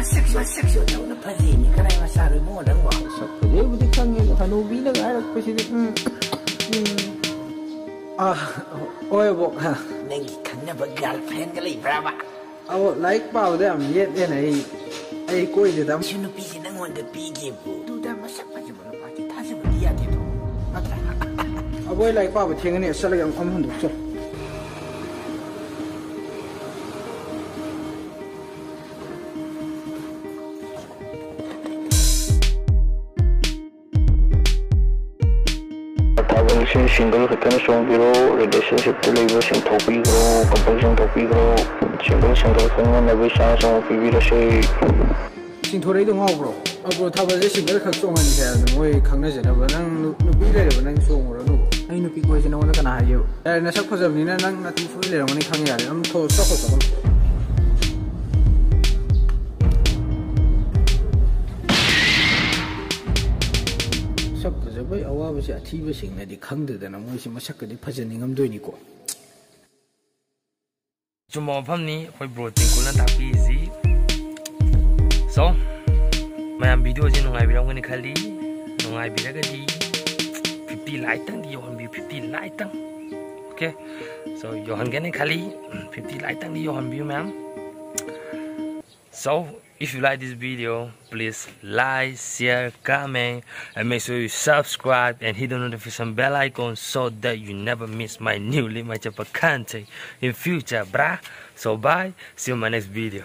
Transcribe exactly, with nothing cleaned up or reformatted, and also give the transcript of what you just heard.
ꯁꯛꯁꯨ ꯁꯛꯁꯨ ꯇꯧꯅ ꯐꯖꯩꯅꯤ ꯀꯅꯥ ꯃꯆꯥꯔꯣꯏ ꯃꯣ ꯅꯪꯕꯣ? ꯁꯛ ꯐꯖꯩꯕꯨꯗꯤ ꯈꯪꯉꯦ, ꯑꯗꯣ ꯍꯅꯨꯕꯤꯅꯒ ꯍꯥꯏꯔꯛꯄꯁꯤꯗꯤ, ꯎꯝ, ꯎꯝ꯫ ꯑꯥ, ꯍꯣꯏ ꯑꯕꯣꯛ, ꯍꯥ꯫ ꯅꯪꯒꯤ ꯈꯪꯅꯕ ꯒꯥꯔꯜ ꯐ꯭ꯔꯦꯟꯒ ꯂꯩꯕ꯭ꯔꯥꯕ? ꯑꯕꯣꯛ, ꯂꯥꯏꯔꯤꯛ ꯄꯥꯕꯗ ꯌꯥꯝ ꯌꯦꯠꯂꯦꯅ ꯑꯩ, ꯑꯩ ꯀꯣꯏꯗꯦꯗ꯫ ꯁꯤ ꯅꯨꯄꯤꯁꯦ ꯅꯪꯉꯣꯟꯗ ꯄꯤꯒꯦꯕꯨ? ꯑꯗꯨꯗ ꯃꯁꯛ ꯐꯖꯕ ꯅꯨꯄꯥꯁꯦ ꯊꯥꯖꯕꯗꯤ ꯌꯥꯗꯦꯗꯣ, ꯅꯠꯇ꯭ꯔꯥ? ꯑꯕꯣꯛ, ꯑꯩ ꯂꯥꯏꯔꯤꯛ ꯄꯥꯕ ꯊꯦꯡꯉꯅꯤ, ꯆꯠꯂꯒꯦ, ꯑꯃꯨꯛ ꯐꯝ ꯍꯟꯗꯣꯛꯆꯔꯣ꯫ ꯊꯥꯕꯜꯁꯤ ꯁꯤꯡꯒꯜ ꯈꯛꯇꯅ ꯆꯣꯡꯕꯤꯔꯣ, ꯔꯤꯂꯦꯁꯟꯁꯤꯞꯇ ꯂꯩꯕꯁꯤꯡ ꯊꯣꯛꯄꯤꯈ꯭ꯔꯣ, ꯀꯄꯜꯁꯤꯡ ꯊꯣꯛꯄꯤꯈ꯭ꯔꯣ, ꯁꯤꯡꯒꯜ ꯁꯤꯡꯒꯜ ꯈꯪꯅꯅꯕꯒꯤ ꯆꯥꯟꯁ ꯑꯃ ꯄꯤꯕꯤꯔꯁꯦ꯫ ꯁꯤꯡꯊꯣꯔꯩꯗꯣ ꯉꯥꯎꯕ꯭ꯔꯣ? ꯑꯕ꯭ꯔꯣ, ꯊꯥꯕꯜꯁꯦ ꯁꯤꯡꯒꯜ ꯈꯛ ꯆꯣꯡꯍꯟꯁꯦ ꯍꯥꯏꯕꯗ ꯃꯣꯏ ꯈꯪꯅꯖꯅꯕ꯫ ꯅꯪ ꯅꯨ-, ꯅꯨꯄꯤ ꯂꯩꯔꯕ ꯅꯪ ꯆꯣꯡꯉꯨꯔꯅꯨ꯫ ꯑꯩ ꯅꯨꯄꯤ ꯀꯣꯏꯁꯦ ꯅꯉꯣꯟꯗ ꯀꯅꯥ ꯍꯥꯏꯒꯦꯕ? ꯌꯥꯔꯦ, ꯅꯁꯛ ꯐꯖꯕꯅꯤꯅ ꯅꯪ ꯅꯥꯇꯤꯟ ꯁꯣꯏ ꯂꯩꯔꯝꯒꯅꯤ ꯈꯪꯉꯦ, ꯌꯥꯔꯦ꯫ ꯑꯗꯨꯝ ꯊꯣꯛꯑꯣ, ꯆꯠꯈꯣ, ꯆꯠꯈꯣ꯫ ꯁꯛ ꯐꯖꯕꯩ ꯑꯋꯥꯕꯁꯦ ꯑꯊꯤꯕꯁꯤꯡꯅꯗꯤ ꯈꯪꯗꯗꯅ ꯃꯣꯏꯁꯦ ꯃꯁꯛꯀꯗꯤ ꯐꯖꯅꯤꯡꯉꯝꯗꯣꯏꯅꯤꯀꯣ꯫ ꯑꯆꯨꯝꯕ ꯋꯥꯐꯝꯅꯤ ꯑꯩꯈꯣꯏ ꯕ꯭ꯔꯣ ꯇꯤꯡꯀꯨꯅ ꯇꯥꯛꯄꯤꯔꯤꯁꯤ꯫ So, ꯃꯌꯥꯝ ꯚꯤꯗꯤꯑꯣꯁꯤ ꯅꯨꯡꯉꯥꯏꯕꯤꯔꯝꯒꯅꯤ ꯈꯜꯂꯤ꯫ ꯅꯨꯡꯉꯥꯏꯕꯤꯔꯒꯗꯤ fifty like ꯇꯪꯗꯤ ꯌꯧꯍꯟꯕꯤꯌꯨ, fifty like ꯇꯪ꯫ Okay? So, ꯌꯧꯍꯟꯒꯅꯤ ꯈꯜꯂꯤ꯫ Fifty like ꯇꯪꯗꯤ ꯌꯧꯍꯟꯕꯤꯌꯨ ꯃꯌꯥꯝ꯫ So, if you like this video, please like, share, comment, and make sure you subscribe and hit the notification bell icon so that you never miss my newly made content in future, bruh. So bye, see you in my next video.